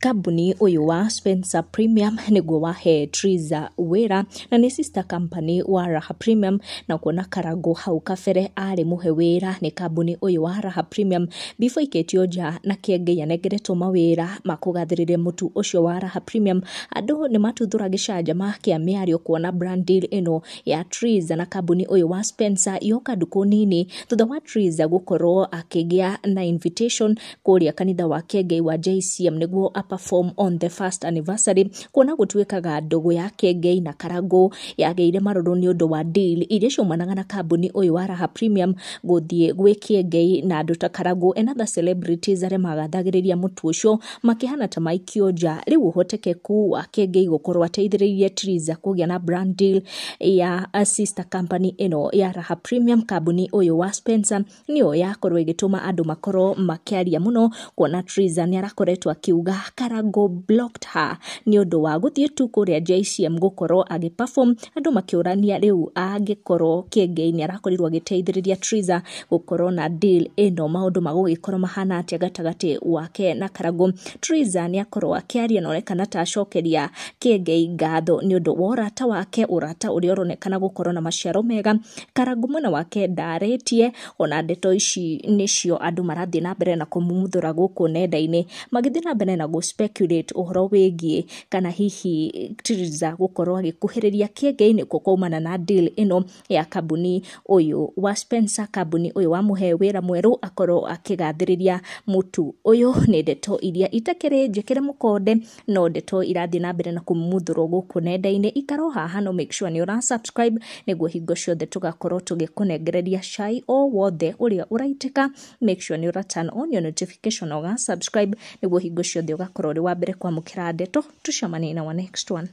Kambuni ũyũ wa Spencer Premium nĩguo wahe Triza wĩra na nĩ sister company wa Raha Premium, na kuona Karangũ hau kabere arĩ mũhe wĩra nĩ kambuni ũyũ wa Raha Premium before ikĩtio nja na Kĩengei anengeretwo mawĩra ma kũgathĩrĩria mũtu ũcio wa Raha Premium. Andũ nĩ matuthũra gĩcanjama kĩa mĩario kuona brand deal ĩno ya Triza na kambuni ũyũ wa Spencer yoka ndukũ nini thutha wa Triza gũkorwo akĩgĩa na invitation kũrĩa kanitha wa Kĩengei wa JCM nĩguo a perform on the first anniversary. Kuona gũtuĩkaga ndũgũ ya Kĩengei na Karangũ yagĩire marũrũ nĩ ũndũ wa deal iria ciaumanaga na kambuni ũyũ wa Raha Premium gũthiĩ gwĩ Kĩengei na andũ ta Karangũ and other celebrities arĩa magathagĩrĩria mũtu ũcio makĩhana ta maikio nja. Rĩu ũhotekeku wa Kĩengei gũkorwo ateithĩrĩirie Triza kũgĩa na brand deal ya sister company ĩno ya Raha Premium, kambuni ũyũ wa Spencer, nĩyo yakorwo ĩgĩtũma andũ makorwo makĩaria mũno, kuona Triza nĩ arakoretwo akiuga Karangũ blocked her nĩ ũndũ wa gũthiĩ tu kũrĩa JCM gũkorwo agĩ perform. Andũ makĩũrania rĩu angĩkorwo Kĩengei nĩ arakorirwo agĩteithĩrĩria Triza gũkorwo na deal ĩno, maũndũ magũgĩkorwo mahana atĩa gatagatĩ wake na Karangũ. Triza nĩ akorwo akĩaria na onekana ta acokeria Kĩengei ngatho nĩ ũndũ wa ũrata wake, ũrata ũrĩa ũronekana gũkorwo na maciaro mega. Karangũ mwena wake ndarĩtie, ona ndeto ici nĩcio andũ marathiĩ na mbere na kũmumuthũra gũkũ nenda-inĩ, magĩthiĩ na mbere na gũ speculate ũhoro wĩgiĩ kana hihi Triza gũkorwo agĩkuhĩrĩria Kĩengei nĩkuo kwaumana na deal ĩno ya kambuni ũyũ wa Spencer, kambuni ũyũ wamũhe wĩra mwerũ akorwo akĩgathĩrĩria mũtu ũyũ. Nĩ ndeto iria itakĩrĩ njĩkĩre mũkonde, no ndeto irathiĩ na mbere na kũmumuthũrwo gũkũ nenda-inĩ. Ikara o haha no make sure nĩ ũra subscribe nĩguo hingo ciothe tũgakorwo tũgĩkũnengereria cai o wothe ũrĩa ũraitĩka. Make sure nĩ ũra turn on your notification na ũga subscribe nĩguo hingo ciothe ũgakorwo ũrĩ wa mbere kwamũkĩra ndeto. Tucemanie in our next one.